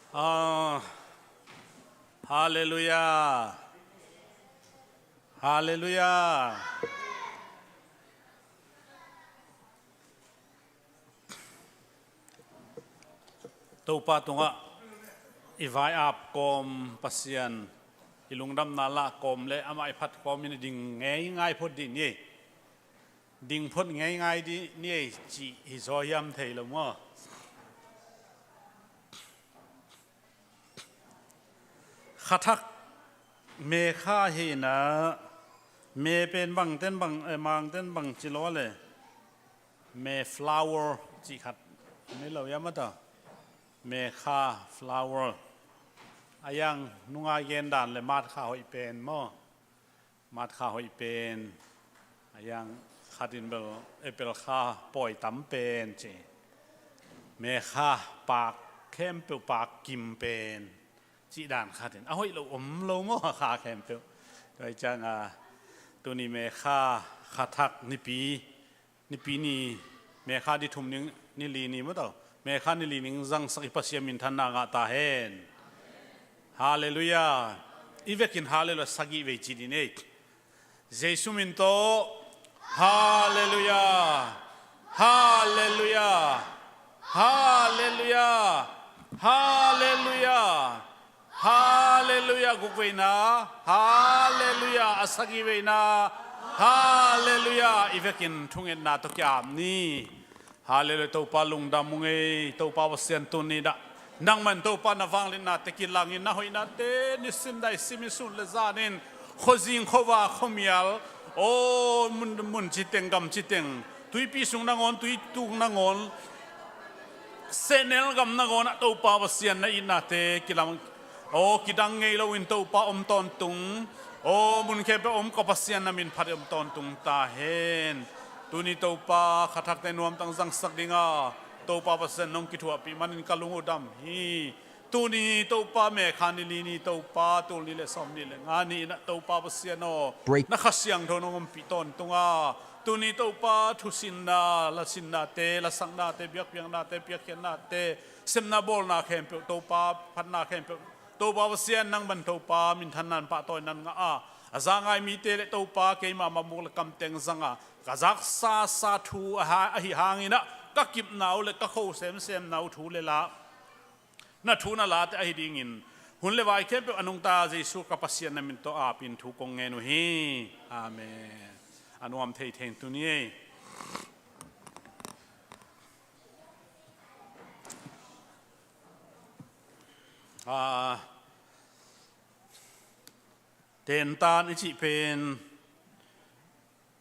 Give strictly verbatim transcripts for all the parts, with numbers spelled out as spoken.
Ah, halleluiah. Halleluiah. Topa tungah i vai-ap kawm Pasian, i lungdamna lah kawm le amah i phat kawmin i ding ngeingai phot dih ni ei. Ding phot ngeingai dih ni ei cih hi zaw hiam thei lo maw? Khathak, me kha hi inah, me pen bangten bang, eh, mangten bang ci lo le, me flower cih khat om lo hiam a ta? Me kha, flower. A yang nunga gen dan le mat kha hoih pen maw? Mat kha hoih pen, a yang khatin bel apple kha pawi tam pen ci. Me kha pak khempeuh, pak kim pen cih dan khatin a hoih lo om lo maw, kha khempeuh. Tua hi cianga tuni me kha, khathak nipi, Nipi ni, me kha ni thum ning, ni li ni maw tau. Me kha ni li ning zangsak i Pasian minthanna ngah ta hen. Halleluiah. I vekin halleluiah sagih vei ci dih ni ei. Jesu min tawh. Halleluiah. Halleluiah. Halleluiah. Halleluiah. Halleluiah, guk veina. Halleluiah, a sagih veina. Halleluiah, i vekin thungetna tawh ki-ap ni. Halleluiah, Topa lungdam ung ei, Topa Pasian tuni dah. Nangman Topa na vangliatnate kilangin na hoihnate nisim daisim in sun le zanin khuazing khuava khuamial, aw mun, mun citeng gam citeng, tuipi sung nangawn, tuitung nangawn, sehnel gam nangawn ah Topa Pasian na itnate kilang, aw kidang ngei loin Topa om tawntung, aw mun khempeuh om ka Pasian na min phat om tawntung ta hen. Tuni Topa khathakte nuamtang zangsak dinga Topa Pasian nong kithuahpih manin ka lung uh dam hi. Tuni Topa me kha ni li ni Topa tul ni le sawm ni le nga ni inah Topa Pasian aw, na Kha Siangtho nong ompih tawntunga tuni Topa thusinna, lasinnate, lasaknate, biakpiaknate, piakkhiatnate, sepna bawlna khempeuh Topa phatna khempeuh Topa Pasian nangman Topa minthanna in pahtawinan ngah a, a za ngai mite le Topa keima mamuk le kamteng zanga ka zaksa sa thu ahi hanginah ka kipna uh le ka kho semsemna uh thu le la na thu na late ahi dingin hun le vai khempeuh a nungta Jesu ka Pasian na min tawh apin thu kong ngen uh hi. Amen. A nuam thei thei tuni ei. Ah, tentan i cih pen,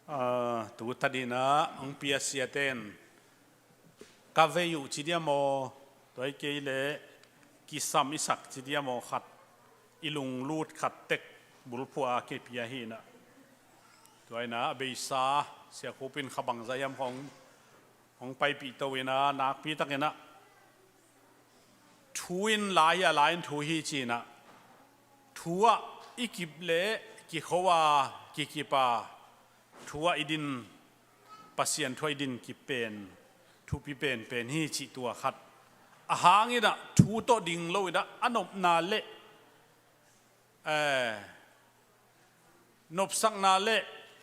ah, tu tadinah hong pia siaten ka vei uh ci dia maw, tua hi kei leh kisam i sak ci dia maw, khat i lunglut khat tek bulphuh a kipia hi inah. Tua inah a beisa Sia Khup in kha bangza hiam hong, hong paipih to inah nakpi takinah thu in lai hi a, lai in thu hi ci inah thu ah i kip le kikho a kikip a thu ah i din, Pasian thu ah i din kip pen thupi penpen hi cih tua khat. A hanginah thu tawh ding lo inah a nopna le, eh, nopsakna le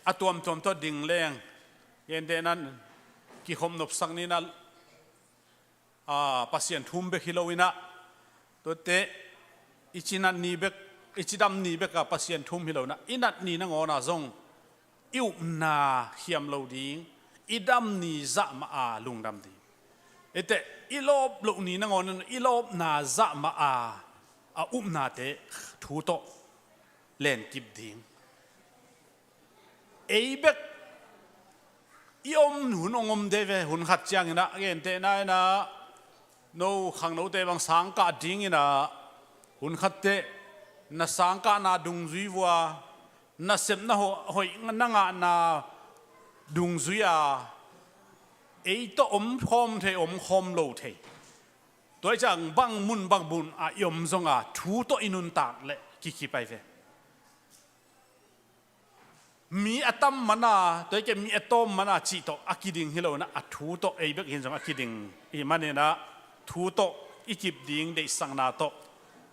a tuamtuam tawh ding leng gentehna kikhop nopsak ninah, ah, Pasian thu bek hi lo inah, tuate i ci nat ni bek, i ci dam ni bek a Pasian thu hi lo inah, i nat ni nangawn a zong i upna khiam lo ding, i dam ni zah mah a lungdam ding. Eite i lawp loh ni nangawn in i lawpna zah mah a, a upnate thu tawh lenkip ding. Ei bek i om hun hong om de ve, hun khat cianginah gentehna inah no khangnote bang sangkah dinginah hun khatteh na sangkahna dungzui vua, na sepna ho-, hoih na ngahna dungzui a ei tawh om khawm thei, om khawm lo thei. Tua hi ciang bang mun bang mun a i om zonga thu tawh i nuntak le kikip ai ve. Mi a tam mana, tua hi kei mi a tawm mana cih tawh a kiding hi lo inah, a thu tawh ei bek hin zong a kiding i hih maninah thu tawh i kip ding deihsakna tawh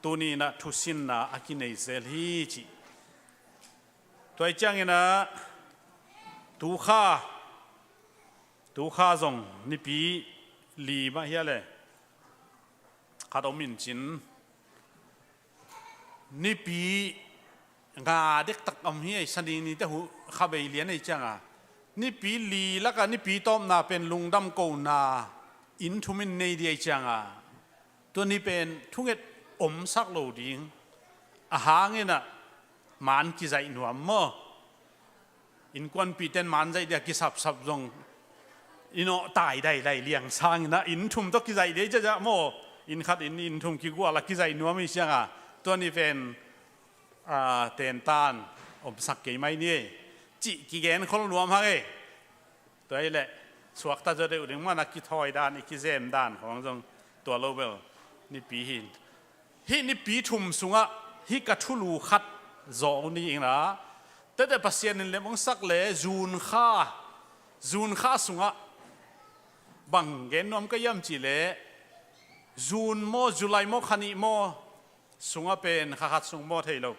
tuni in ah thusinna a kinei zel hi ci. Tua hi ciangin ah tukha, tukha zong nipi li mah hi a le khat om in cin, nipi nga dektak om hi ei, Sani ni te hu kha bei lian ei cianga, nipi li laka nipi tawpna pen lungdam kona inn thum in nei di ei cianga, tua ni pen thunget omsak lo ding. A hangin ah man kizaih nuam maw? Innkuanpihte in man zaih dia kisapsap zong i nawh tai daidai liang sangin ah inn thum tawh kizaih dei ciaciah maw? Inn khat in inn thum kigual a kizaih nuam i sianga tua ni pen, ah, tentan omsak kei mai ni ei cih kigen khol nuam hang ei. Tua hi leh suakta zaw deuh ding man a kithawi dan, i kizem dan khawng zong tua lo bel nipi hi. Hih nipi thum sungah hih ka thulu khat zawh uh ni ing la, tete Pasian in lem hong sak le June kha, June kha sungah bang gen nuam ka hiam cih leh June maw, July maw, kha nih maw sungah pen, kha khat sung maw thei lo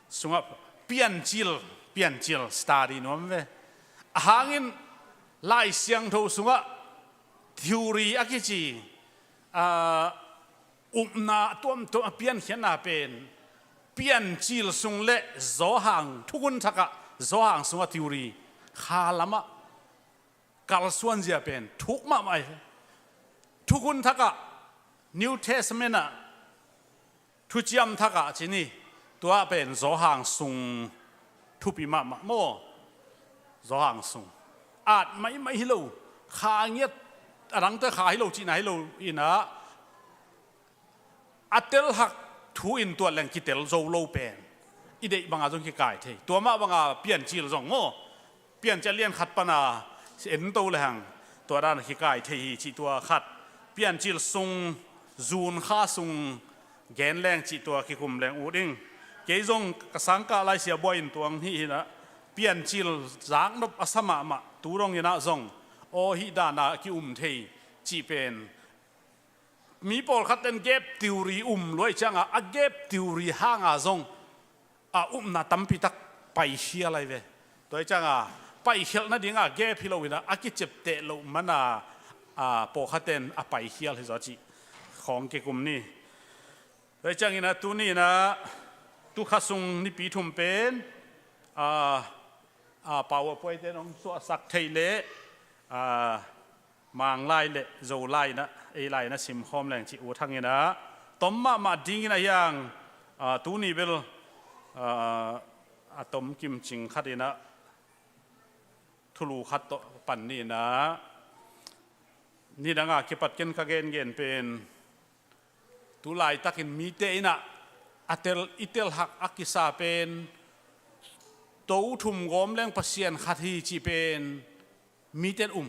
sungah Piancil, Piancil study nuam ve. A hangin Lai Siangtho sungah theory a kici, ah, upna tuamtuam a piankhiatna pen Piancil sung le Johan, Thukhun Thakah Johan sungah theory kha lamah kalsuan zia pen thuk mahmah hi. Thukhun Thakah, New Testament ah, Thuciam Thakah ci ni, tua pen Johan sung thupi mahmah maw? Johan sung at maimai hi lo, kha ngiat, a dangte kha hi lo cihna hi lo in ah, a telhak thu in tuat leng kitel zo lo pen i deih banga zong kikai thei. Tua mah banga Piancil zong maw, Piancil lian khat pana en to le hang tua dan kikai thei hi cih tua khat. Piancil sung, June kha sung gen leng cih tua kikum leng ut ing. Kei zong ka sangkah Lai Siabuai in tuang hi hi in ah, Piancil zaknop a sa mahmah tu dong in ah zong aw hih dana ki-um thei cih pen mi pawlkhat ten gap theory um luai cianga, a gap theory hanga zong a upna tampitak paikhial ahi ve. Tua hi cianga paikhialh nadinga gap hi lo in ah, a kiciapteh loh mana, a, pawlkhat ten a paikhial hi zaw cih khawng kikum ni. Tua hi ciangin ah tuni in ah tukha sung nipi thum pen, a, a, PowerPoint ten hong suahsak theih leh, a, Manglai le Zolai in ah, ei lai in ah simkhawm leng cih ut hang in ah, tom mahmah dingin ah hiang, a, tuni bel, a, a tom kimcing khat in ah thulu khat tawh pan ni in ah, nidanga kipat ken ka gengen pen tu laitakin mite in ah a tel, i telhak a kisa pen to thum gawm leng Pasian khat hi cih pen mite in um.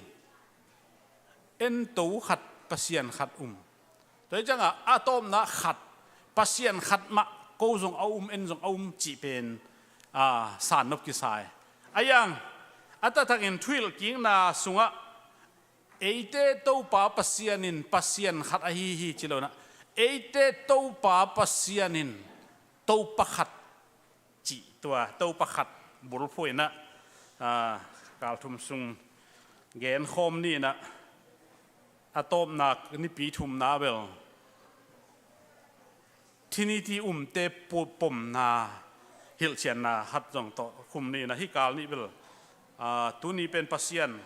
En to khat, Pasian khat um. Tua hi cianga a tawpna khat, Pasian khat mah, ko zong a um, en zong a um cih pen, a, sannop kisa hi. A hiang a taktakin thuhilh kikna sungah eite Topa Pasian in Pasian khat ahi hi ci lo in ah, eite Topa Pasian in Topa khat cih tua Topa khat bulphuh in ah, a, kal thum sung genkhawm ni in ah, a tawpna nipi thumna bel Trinity umte pu-, pomna hilhcianna khat zong tawh khum ni in ah, hih kal nih bel, a, tuni pen Pasian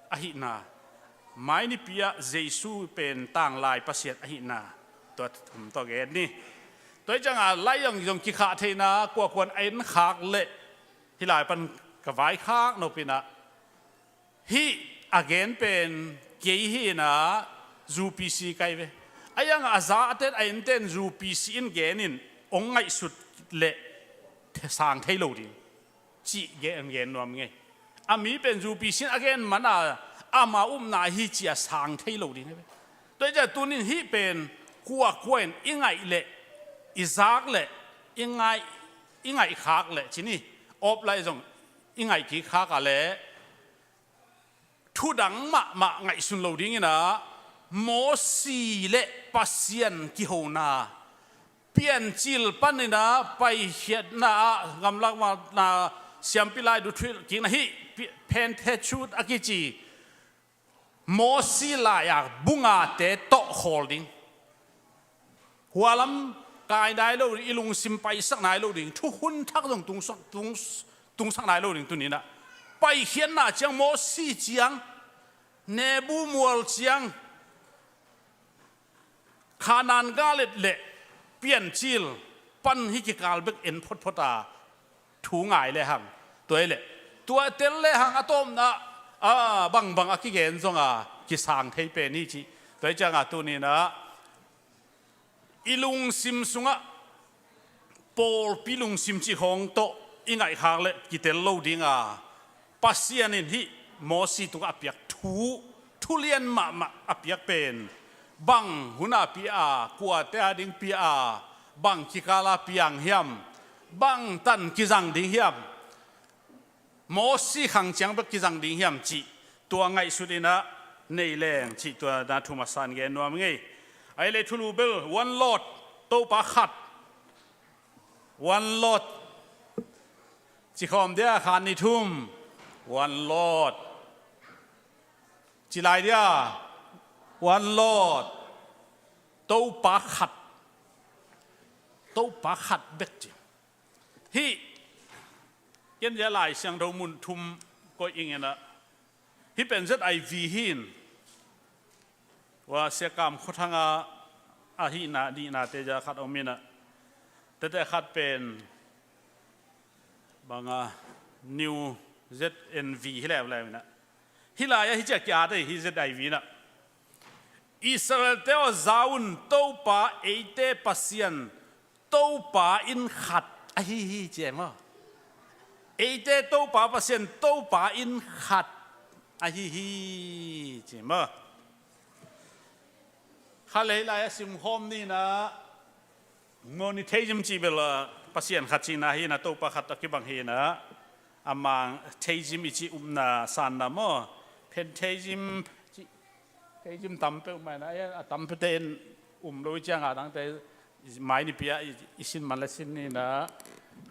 ahihna, mai nipi ah Jesu pen tanglai Pasian ahihna, tua thum tawh gen ni. Tua hi cianga lai zong, zong kikhah theihna kuakuan a en khak leh hih lai pan ka vaikhak nop in ah, hih a gen pen kei hi in ah U P C kai ve. A hiang a za a ten a enten U P C in gen in hong ngaihsut leh sang thei lo ding cih gen, gen nuam ngei. A mi pen U P C in a gen mana ama upna hi ci a sang thei lo ding hi ve. Tua hi ciah tunin hih pen kuakua in i ngaih leh, i zak leh, i ngaih, i ngaihkhak leh ci ni, awp lai zong i ngaih kikkhak a leh thu dang mahmah ngaihsun lo ding in ah, Mosi le Pasian kihona, Piancil panin a paikhiatna ah gamlakna siampi lai du thuhilhkikna hih Pi-, Pentecost a kici Mosi lai-a bu ngate tawh khawl ding. Hua lam kai nai lo ding, i lungsim paisak nai lo ding, thukhun thak zong tungsak, tung, tungsak nai lo ding tuni-in ah. Paikhiatna ciang, Mosi ciang, Nebu mual ciang, Kanaan gam et leh Piancil pan hih kikal bek en photphot a, thu ngai le hang. Tua hi leh tua tel le hang a tawpna, a, bangbang a kigen zong a kisang thei pen hi ci. Tua hi ciang a tuni-in ah i lungsim sungah pawlpi lungsim cih khawng tawh i ngaihkhak leh kitel lo ding a, Pasian in hih Mosi tungah a piak thu, thu lian mahmah a piak pen bang hun a pia a, kuate a ding pia a, bang kikal a piang hiam, bang tan kizang ding hiam, Mosi khang ciang bek kizang ding hiam cih tua ngaihsut in ah nei leng cih tua na thu masa in gen nuam ing ei. Ahih leh thulu bel, one Lord, Topa khat. One Lord. Ci khawm dia, khat, nih, thum. One Lord. Ci lai dia, one Lord. Topa khat. Topa khat bek ci. Hih, ken zia Lai Siangtho mun thum koih ing in ah. Hih pen Z I V hi in. Tua Sia Kam Khua Thang a, a hihna, nihnate zia khat om in ah. Tete khat pen bang a, New Z N V hi leuleu in ah. Hih lai-ah hih ci-a ki-at ei, hih Z I V in ah. Israel-te aw, za un, Topa eite Pasian, Topa in khat ahi hi, ci e maw. Eite Topa Pasian, Topa in khat ahi hi, ci e maw. Kha lei lai-ah simkhawm ni in ah, monotheism cih bel, ah, Pasian khat cihna hi in ah, Topa khat a kibang hi in ah, a mang theism i cih upna sanna maw, pantheism cih, theism tam peuhmah in ah, a tam peuhte in um lo i ciang a, dangte mai nipi-ah i, i sin man le sin ni in ah,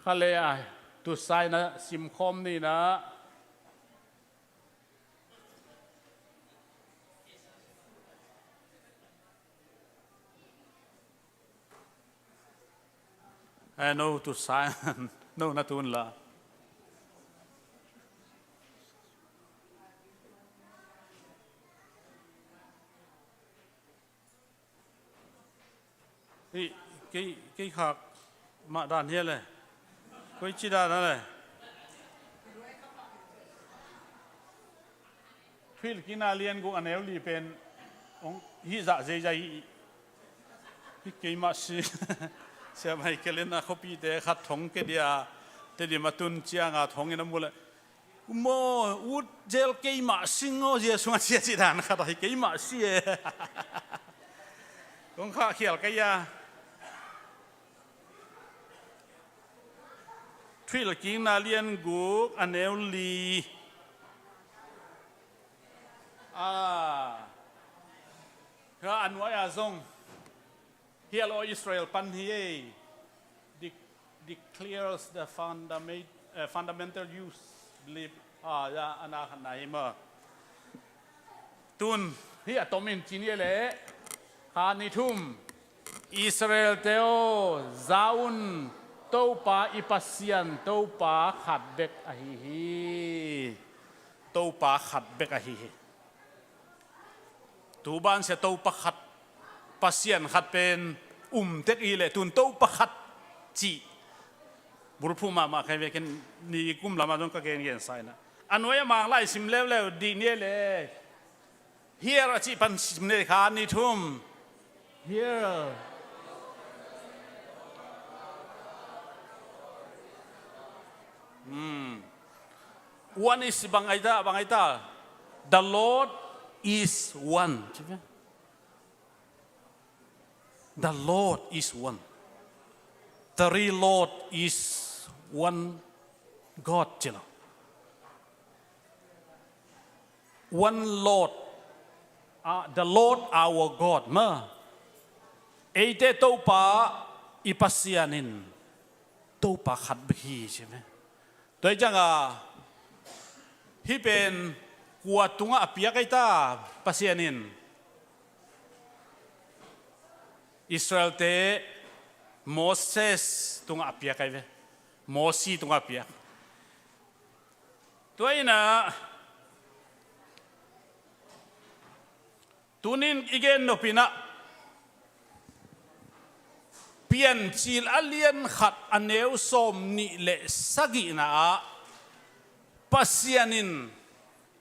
kha lei a, tu sa in ah simkhawm ni in ah, Eh, no, tu sa, no na tun la. Hih, kei, kei khak mah dan hi a le. Koici dan a le. Thuhilhkikna lian guk a neu li pen hong hih zah zeizai hi. Hih keimah si. Sia Michael in a khuapite khat thong ke dia, Tedim a tun ciang a thong in a mu le. Maw, ut zel keimah sing aw, zia sungah sia cih dan khat ahi keimah si e. Kong khah khial ka ia. Thuhilhkikna lian guk a neu li. Ah. Ka a nuai a zong. Hial aw Israel pan hi ei. De-, declares the fundament-, eh, fundamental use belief. Ah, ya, a na khat na hi maw. Tun, hi a tom in ci ni le. Kha ni thum. Israel-te aw, za un, Topa i Pasian, Topa khat bek ahi hi. Topa khat bek ahi hi. Tu ban sia Topa khat, Pasian khat pen um tek i hi leh tun Topa khat cih bulphuh mahmah kha hi ve, ken ni kum lamah zong ka gengen sa in ah. A nuai a mang lai sim leuleu dih ni le. Here a cih pan sim ni, kha ni thum. Here. Hmm. One is bang ai ta, bang ai ta. The Lord is one. The Lord is one. Three Lord is one God, ci lo. One Lord. Ah, the Lord our God, ma. Eite Topa i Pasian in Topa khat bek hi, ci ve. Tua hi cianga, hih pen kua tungah a piak ei ta, Pasian in Israelte Moses tungah a piak ei ve. Mosi tungah a piak. Tua inah, tunin i gen nop inah, Piancil a lian khat a neu sawm nih le sagihna ah Pasian in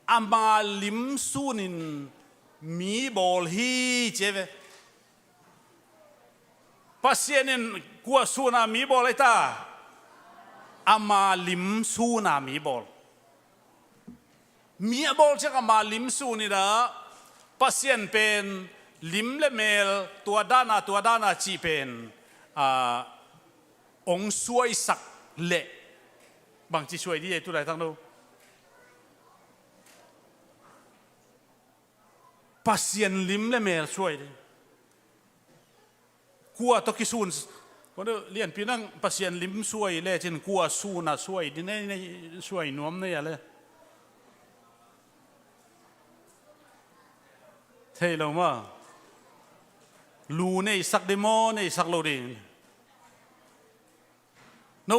ama lim sunin mi bawl hi, ci ve. Pasian in kua suna mi bawl ei ta? Ama lim suna mi bawl. Mi a bawl ciang ama lim sun inah, Pasian pen lim le mel, tua dana, tua dana cih pen, ah, ong suaisak leh bangci suai dih ei tu laitang no. Pasian lim le mel suai dih. Kua tawh kisun? Kua lianpi nang Pasian lim suai lecin kua suna suai dih nei, nei suai nuam nei a le. Thei lo ma. Lu neisak dih maw, neisak lo dih? No,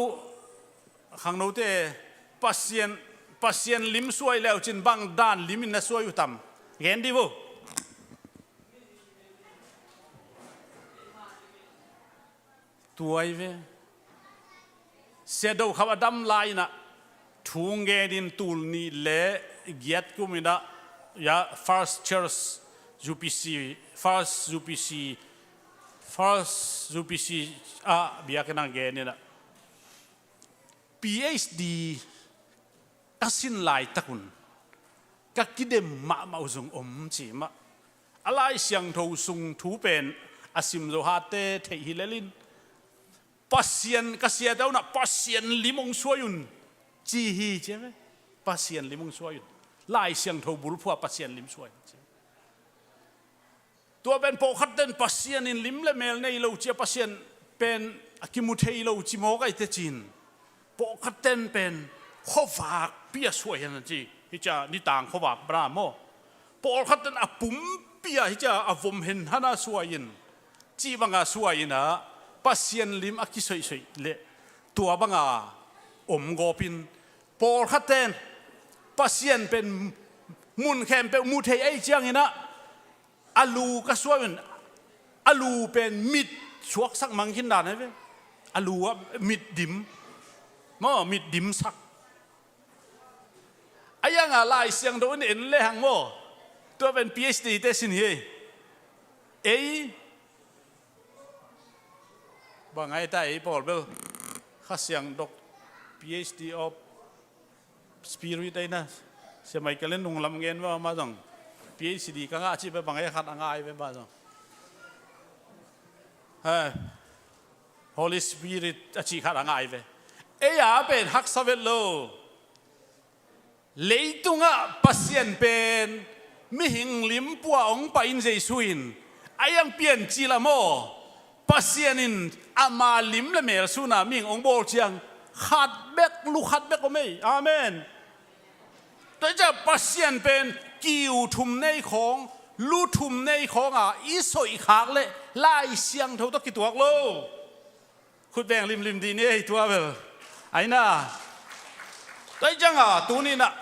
khangnote, Pasian, Pasian lim suai leucin bang dan lim in na suai uh tam? Gen dih vo. Tuai ve. Sia Do Khap a dam lai inah thu ngen in tul nih le giat kum inah, ya, First Church U P C, First U P C, First U P C ah biakinn ah gen inah, P H D ka sin laitak un ka kidem mahmah uh zong om ci mah. A Lai Siangtho sung thu pen a sim zo hatte theih hi lel in, Pasian, ka siate unah Pasian lim hong suai un ci hi, ci ve. Pasian lim hong suai un. Lai Siangtho bulphuh ah Pasian lim suai un ci. Tua pen pawlkhat ten Pasian in lim le mel nei lo ci a, Pasian pen a kimu thei lo ci mawk ai teh cin. Pawlkhat ten pen khuavak pi a suai hen ci. Hi cia nitang khuavak bra maw. Pawlkhat ten a pumpi a hi cia a vom hen hana suai in. Ci banga suai inah Pasian lim a kisoihsoih leh tua banga om gawp in. Pawlkhat ten Pasian pen mun khempeuh mu thei ei ciang inah a lu ka suai un, a lu pen mit suaksak mang khin dan hi ve. A lu ah mit dim. Maw, mit dimsak. A ianga Lai Siangtho in en lehang maw. Tua pen P H D te sin hi ei. Ei. Bang ai ta ei pawl bel. Kha Siang Dok, P H D of Spirit aina. Sia Michael in nunglam ngen va ma zong. P H D ka ngah cih ve bang ai khat a ngai ve ma zong. Ha. Holy Spirit a cih khat a ngai ve. Ei a pen haksa vet lo. Leitungah Pasian pen mihing limpua hong pai in Jesu in a iang Piancil ah maw, Pasian in ama lim le mel suna mihing hong bawl ciang khat bek, lu khat bek om ei. Amen. Tua ciah Pasian pen kiu thum nei khawng, lu thum nei khawng a i soihkhak leh Lai Siangtho tawh kituak lo. Khut beng limlim dih ni ei tua bel. Aina. Tua i cianga tuninah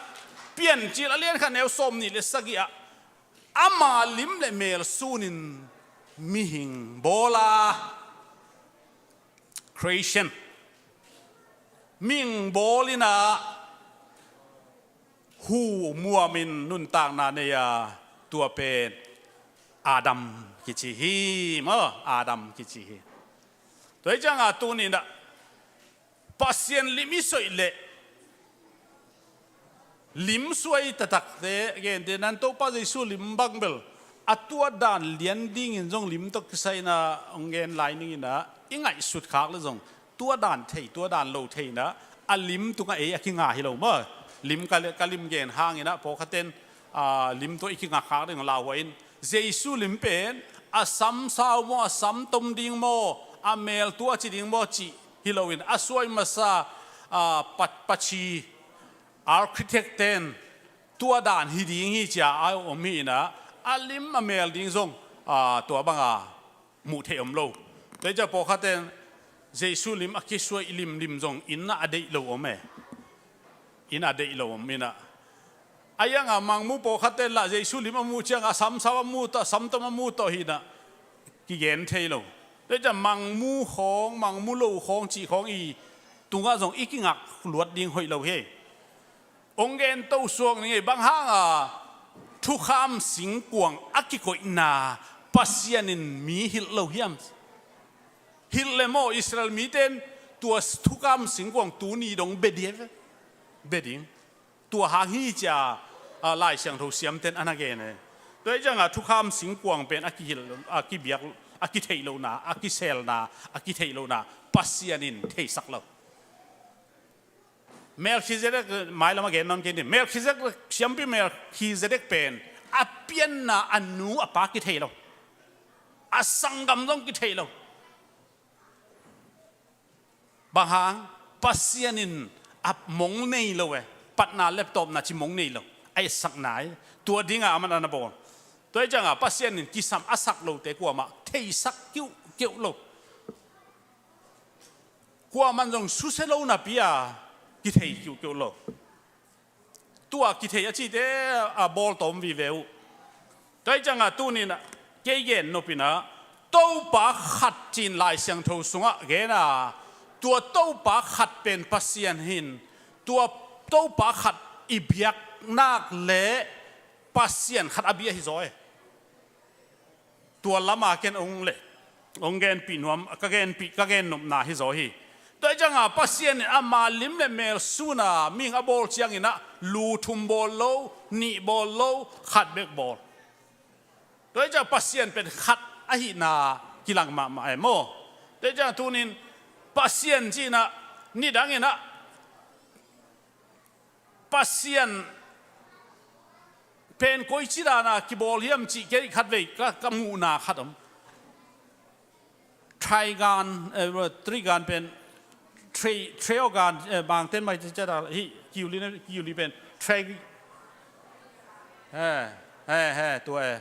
Piancil a lian khat neu sawm nih le sagih ah ama lim le mel sunin mihing bawl a, creation, mihing bawl inah hu muamin nuntakna nei a, tua pen Adam kici hi maw, Adam kici hi. Tua hi cianga tuninah Pasian lim i soih leh lim suai taktakte gente nan Topa Jesu lim bang bel a tuat dan lian dingin zong lim tawh kisai inah hong gen lai ninginah i ngaihsut khak le zong tuat dan thei, tuat dan lo thei inah a lim tungah ei a kinga hi lo maw. Lim ka, ka lim gen hanginah pawlkhaten, ah, lim tawh i kinga khak ding lauhuai in Jesu lim pen a sam sau maw, a sam tom ding maw, a mel tua ci ding maw cih hi loin, a suai masa, a, pa, pachi, architect ten tua dan hi ding hi cia a om hi inah, a lim a mel ding zong, a, tua banga muh theih om lo. Tua hi ciah pawlkhat ten Jesu lim a kisuai limlim zong inn ah a deih lo om e. Inn ah a deih lo om inah, a ianga mangmu pawlkhat ten lah Jesu lim a muh cianga sam sau a muh tawh, sam tom a muh tawh hi inah kigen thei lo. Tua hi ciah mangmu khawng, mangmu lo khawng cih khawng i tungah zong i kingak luat ding hoih lo hi. Ong gen to suak ning ei, bang hanga thukham singkuang a kikoihna Pasian in mi hilh lo hiam? Hilh le maw, Israel mite in tua thukham singkuang tuni dong bia ding, bia ding. Tua hang hi cia, a, Lai Siangtho siamten a na gen e. Tua hi cianga thukham singkuang pen a kihilh, a kibiak, a kitheih lohna, a kiselna, a kitheih lohna Pasian in theisak lo. Melkhizedek, mailam a gen nawn kei ni. Melkhizedek, siampi Melkhizedek pen a pianna a nu a pa kithei lo. A sanggam zong kithei lo. Bang hang? Pasian in a mong nei lo e. Patna leptawpna ci mong nei lo. A etsakna e. Tua dinga aman a na bawl. Tua hi cianga Pasian in kisam a sak lote kuamah theisak kiuhkeuh lo. Kuaman zong susia lo napi a kithei kiuhkeuh lo. Tua kithei a cite a bawl tawm vive uh. Tua hi cianga tuninah kei gen nopinah Topa khat cin Lai Siangtho sungah gena, tua Topa khat pen Pasian hin, tua Topa khat i biaknak le Pasian khat a bia hi zaw e. Tua lama ken ong le ong genpih nuam, ka genpih, ka gen nopna hi zaw hi. Tua hi cianga Pasian in ama lim le mel suna mihing a bawl cianginah lu thum bawl lo, nih bawl lo, khat bek bawl. Tua hi cianga Pasian pen khat ahihna kilang mahmah e maw? Tua hi cianga tunin Pasian cihinah nidanginah Pasian pen koici dana kibawl hiam cih kei khatvei ka, ka muhna khat om. Trigon, eh, trigon pen, tri, triogon, eh, bangten mai ci ciata hi, kiuli ne, kiuli pen, tri, eh, eh, eh, tua eh.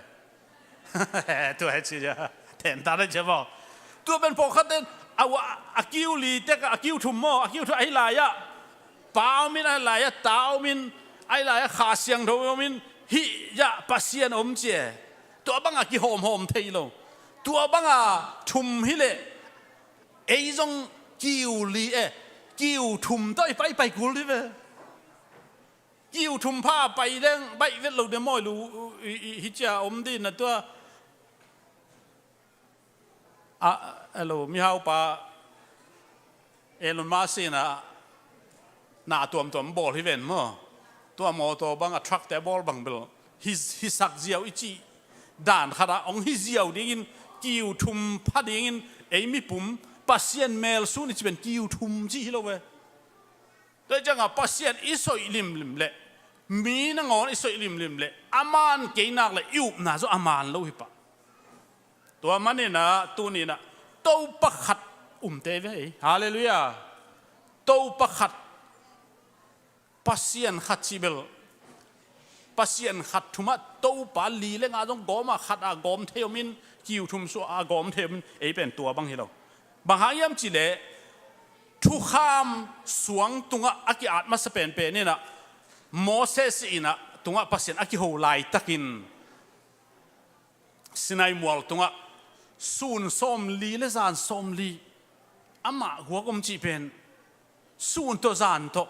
Tua hi ci cia. Ten ta na cia maw. Tua pen pawlkhat ten a, a kiuli tek a kiu thum maw, a kiu thum ahi lai-ah pa om in, ahi lai-ah ta om in, ahi lai-ah Kha Siangtho om in, hih ah Pasian om ci e. Tua banga kihawmhawm thei lo. Tua banga thum hileh ei zong kiuli e, kiu thum tawh i paipai kul hi ve. Kiu thum pha pai deng baih vet lo de mawi lu, i, i, hi cia om dina tua. A, hello, mihaupa Elon Musk inah na tuamtuam bawl hi ven maw? Tua mawtaw bang a truck te bawl bang bel hi, hisak ziau i cih dan khatah ong hi ziau dingin kiu thum pha dingin ei mipum Pasian mel sun i ci pen kiu thum cih hi lo ve. Tua hi cianga Pasian i soih limlim leh, mi nangawn i soih limlim leh, a man kei nak leh i upna zong a man lo hi pah. Tua maninah tuninah Topa khat umte ve ei. Halleluiah. Topa khat, Pasian khat cih bel, Pasian khat thumah Topa li le nga zong gawma khat a gawm thei om in, kiu thum suah a gawm thei om in, ei pen tua bang hi lo. Bang hang hiam cihleh thukham suang tungah a ki-at masa penpen inah Moses inah tungah Pasian a kiho laitakin Sinai mual tungah sun sawmli le zan sawmli, amah guak om cih pen sun tawh zan tawh.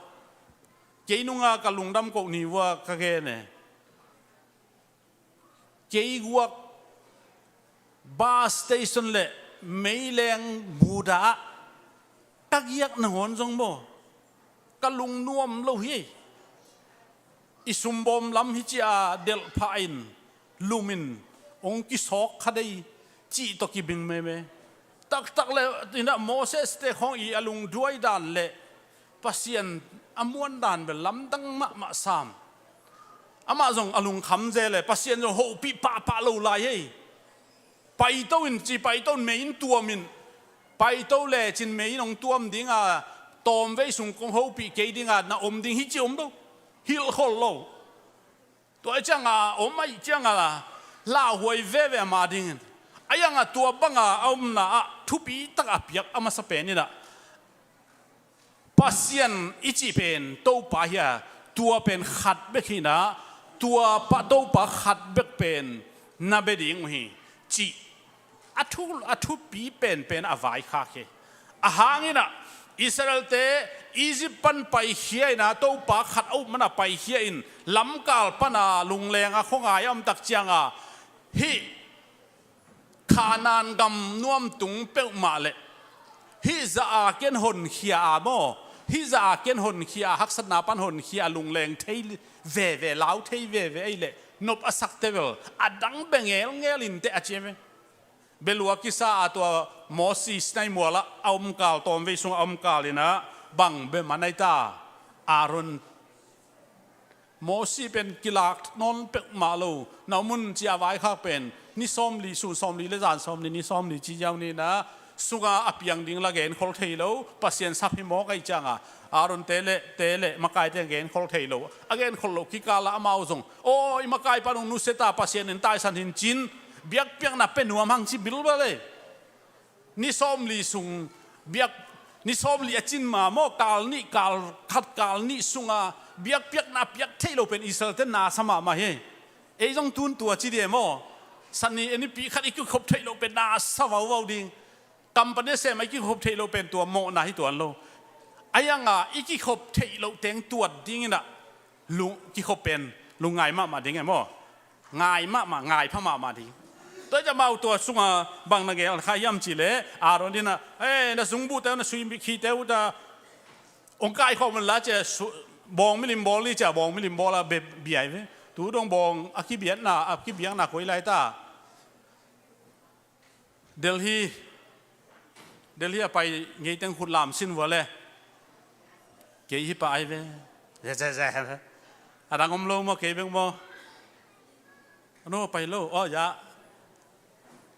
Kei nunga ka lungdam koh ni vua ka gen e. Kei guak bus station le meileng buda ah ka giak nangawn zong maw, ka lungnuam lo hi. I sumbawm lam hi cia delhphah in lumin ong kisawk kha dei cih tawh kibing meme. Taktak le inah Moses te khawng i a lungduai dan le Pasian a muan dan bel lamdang mahmah sam. Amah zong a lungkham zel e, Pasian zong hopih pahpah lo lai hi. Paito in ci, paito in mei in tuam in, paito lecin mei in hong tuam ding a, tawmvei sung kong hopih kei ding a na om ding hi ci om lo. Hilhkhol lo. Tua ciang a om ahih ciang a lauhuai veve amah dingin. A iang a tua bang a a omna ah thupi tak a piak a masa pen in ah, Pasian i cih pen Topa hi a, tua pen khat bek hi in ah, tua pa Topa khat bek pen na bia ding uh hi cih a thu, a thupi penpen a vaikhak hi. A hang in ah Israel-te Egypt pan paikhia in ah, Topa khat a up man a paikhia in, lamkal pan a lungleng a khuangai a om tak ciang a, hih Kanaan gam nuamtung peuhmah le hih zah a ken honkhia a maw, hih zah a ken honkhia a, haksatna pan honkhia a lungleng thei veve, lau thei veve ahih leh nop a sakte bel a dang bia ngelngel inteh a ci ve. Bia lua kisa a, tua Moses Sinai mual ah a omkal, tawmvei sung a omkal in ah bang bia man ahi ta? Aaron, Moses pen kilak nawn peuhmah lo, na om un ci a vaikhak pen ni sawmli, sun sawmli le zan sawmli, ni sawmli ci ziau ni in ah, sungah a piang ding la genkhol thei lo, Pasian sap hi mawk ahih ciang a, Aaron-te le, te le makaite genkhol thei lo. A genkhol loh kikal ah amau zong, aw, i makai pan hong nusia ta, Pasian in taisan hi in ci-in biakpiakna pia nuam hang ci bilbel e. Ni sawmli sung biak, ni sawmli a cin ma maw, kal nih, kal khat, kal nih sung a biakpiakna piak theih loh pen Israel-te na sa mahmah hi. Ei zong tun tua ci dih e maw. Sani a nipi khat i kikhop theih loh pen na sa vauvau ding. Company sem a i kikhop theih loh pen tua mawhna hi tuan lo. A iang a i kikhop theih loh teng tuat ding in ah, lung, kikhop pen lungngai mahmah ding e maw. Ngai mahmah, ngai pha mahmah ding. Tua ahih ciang amau tua sung a bang na gel kha hiam cih leh, Aaron in ah, eh, na zungbuhte uh, na suikhite uh ta, hong kaikhawm un la ci a, su-, bawng milim bawl ni ci a, bawng milim bawl a bia, bia hi ve. Tu dong bawng a kibiakna, a kibiakna koi lai ta? Delhi, Delhi a pai ngei teng khut lam sin vua le. Kei hi pah ahi ve. Ze, ze, ze. A dang om lo maw, kei bek maw? No pai lo, aw, ya.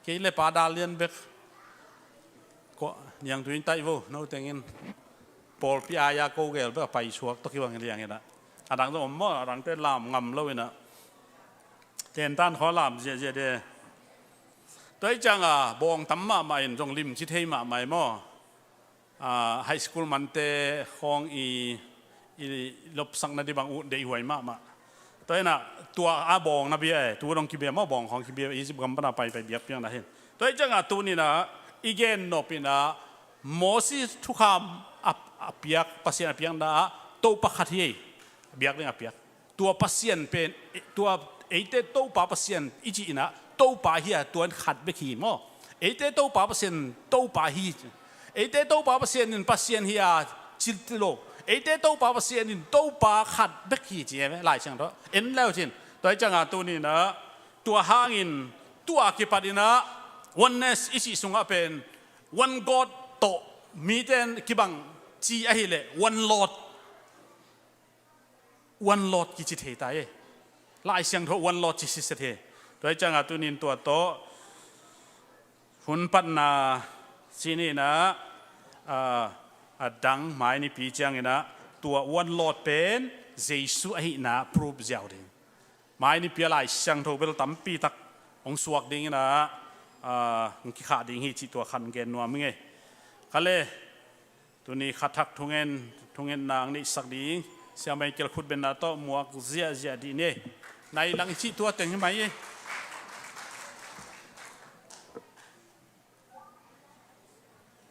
Kei le Pa Dal Lian bek. Ko, niangtui in taih vo, no tengin. Pawlpi a ya ko gel bek a pai suak tawh kibang liang in ah. A dang zong om maw, a dangte lam ngam lo in ah. Tentan khua lam ziahziah de. Tua ahih ciang a, bawng tam mahmah in zong limci thei mahmah e maw. Ah, high school mante khawng i, i lopsak nading bang uh deihhuai mahmah. Tua in ah, tua a bawng na bia e, tu dong kibia maw, bawng khawng kibia, Egypt gam pan a paipai biakpiakna hi. Tua ahih ciang a, tuni in ah, i gen nop in ah, Moses thukham a, a piak, Pasian a piakna ah, Topa khat hi e, biak ding a piak. Tua Pasian pen, tua eite Topa Pasian i cih in ah, Topa hi a, tua in khat bek hi maw. Eite Topa Pasian, Topa hi. Eite Topa Pasian in Pasian hi a, ci lo. Eite Topa Pasian in Topa khat bek hi ci e, Lai Siangtho. En leu cin. Tua ahih ciang a tuni in ah, tua hangin, tua kipat in ah, oneness i cih sungah pen, one God tawh mite in kibang ci ahih leh, one Lord. One Lord kici thei ta e. Lai Siangtho one Lord ci siset hi. Tua ahih ciang a tuni in tua tawh hun patna ci ni in ah, ah, a dang mai nipi ciang in ah tua one Lord pen Jesu ahihna proof ziau ding. Mai nipi a Lai Siangtho bel tampi tak hong suak ding in ah, ah, hong kikhah ding hi cih tua khat gen nuam ing e. Kha le, tuni kha thak thungen, thungetna hong neihsak ding, Sia Michael khutbenna tawh muak ziahziah dih ni. Nai lang i cih tua teng hi mai e.